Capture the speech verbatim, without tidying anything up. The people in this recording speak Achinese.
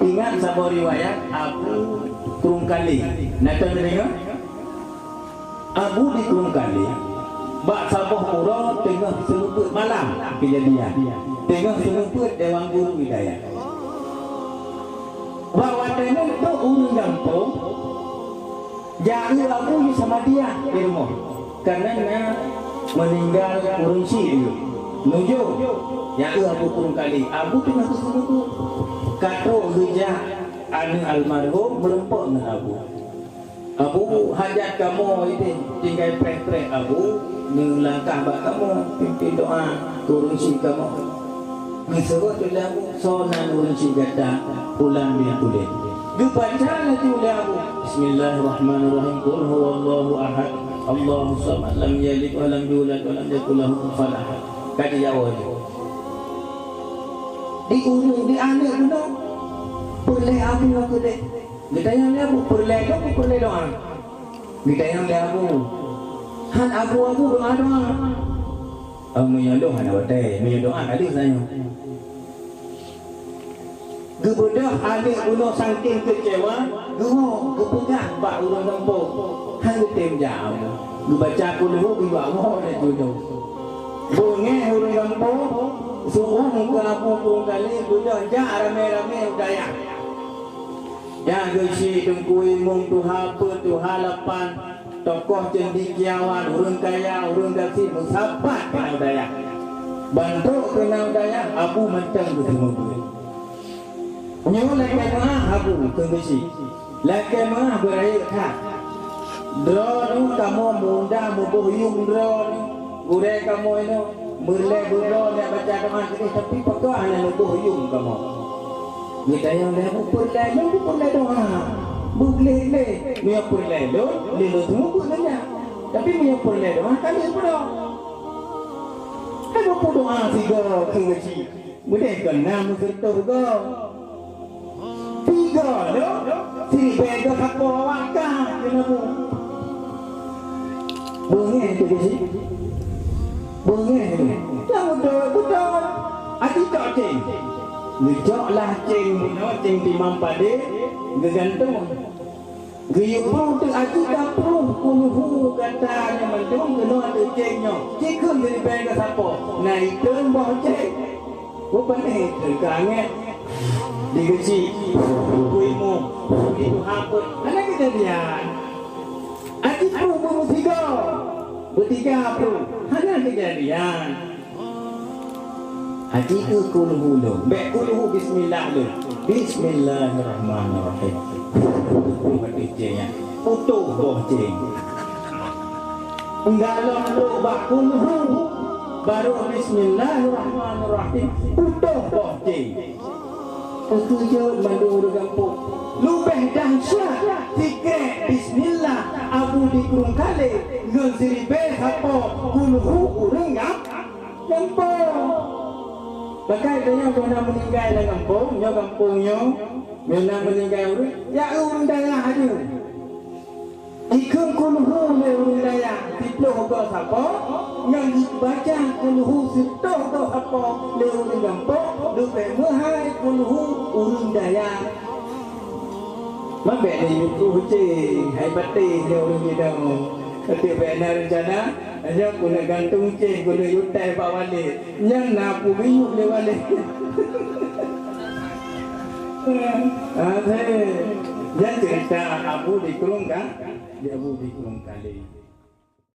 Ingat saboh riwayat Abu Krueng Kalé. Na tadeungoe? Abu di Krueng Kalé, bak saboh uroe teungoh seumeubeuet malam keujadian. Teungoh seumeubeuet Dewan Guru Hidayat. Bak watèe nyan trok ureueng gampông, jak eu Abu yue samadiah di rumoh. Karena na meuninggai ureueng syiek yue. Nujôh, jak eu Abu Krueng Kalé. Abu teungoh seumeubeuet. Ka trok geujak aneuk almarhum meureumpok ngon Abu. Abu, hajat kamoe ideh tinggai preh-preh Abu, neulangkah bak kamoe, pimpin doa keu ureueng syiek kamoe. Geuseuôt lé Abu, soe nan ureueng syiek gata, Fulan bin Fulan. Geubaca laju lé Abu, Bismillahirrahmanirrahim, Qul huwallahu ahad, Allahus samad, lam yalid walam yulad walam yakul lahu kufuwan ahad. Ka jijaweueb laju. Di ureueng, di aneuk bunoe, peureulèe Abu keudeh. Geutanyong lé Abu, peureulèe doa, peureulèe doa? Geutanyong lé Abu, han Abu-Abu doa-doa? Oh, meunyoe lôn hana watèe, meunyoe doa ka lheueh tanyoe. Geubeudôh aneuk bunoe sangking keucewa, geuwoe geupeugah bak ureueng gampông, han geutem jak Abu. Geubaca Qul Hu, geuyue woe laju nyoe. Beungèh ureueng gampông, su'uem keu Abu Krueng Kalé, beudôh jak ramè-ramè u dayah. Nyan geuchik Teungku Imum, tuha peuet, tuha lapan, tokoh cendekiawan, ureueng kaya, ureueng gasien, meusapat keunan u dayah. Ban trok keunan u dayah, Abu mantong geuseumeubeuet. Nyoe lakèe meu'ah Abu keu geuchik. Lakèe meu'ah beurayeuk that. Droeneuh kamoe meuundang muboh yuem droeneuh. Gurèe kamoe nyoe, meureulee beudroe nyan baca doa keudeh, tapi pakon hana neuboh yuem kamoe? Geutanyong lé Abu, peureulèe lôn, peureulèe doa. Beugleh-gleh, meunyoe peureulèe lôn, lé lôn teumeubuet nyan. Tapi meunyoe peureulèe doa, ka lheueh beudroe. Hai, beupudoa sigoe keu geuchik. Meudeh kon na meuseureutoh goe. Tiga lom, siribèe goe sapo awak ka keuneuk bu. Beungèh teuh di sit. Beungèh teuh. Nyang beutôi, beutôi. Aji cok céng. Geujok lah céng bunoe, céng timang padé, geugantong. Geuyue prôh teuk aji ka prôh Qul Hu gata nyoe mandum keunoe ateueh céng nyoe. Ci kheun siribèe goe sapo. Na item boh céng. Beupanéh teuk ka angèt. Di geuchik, bui mu, di tuha peuet. Hana keujadian. Aji prôh beumeusigoe. Beutiga prôh. Hana keujadian. Aji keu Qul Hu lom. Bèk Qul Hu, bismillah lom. Bismillahirrahmanirrahim. Watèe céng nyan. Putôh boh céng. Galom trok bak Qul Hu. Barô bismillahirrahmanirrahim. Putôh boh céng. Teukeujot mandum ureueng gampông. Leubèh dahsyat sikrek bismillah Abu di Krueng Kalé ngon siribèe sapo Qul Hu ureueng gam-, gampông. Pakai tanyoe guna meuninggai lam gampông, nyoe gampông nyoe, nyoe na meuninggai ureueng, jak eu ureueng dara aju. Jikheun Qul Hu lé ureueng dayah siploh goe sapo, nyang jibaca Qul Hu siploh goe sapo lé ureueng gampông, leubèh meuhai Qul Hu ureueng dayah. Mabèk lé yue prôh céng, hai patéh lé ureueng jidong. Até bèk na reuncana, nyoe keuneuk gantong céng, keuneuk yue teh bak walét. Nyan na peue geuyue lé walét. Até, nyan ceurita Abu di Krueng Ka-, di Abu di Krueng Kalé.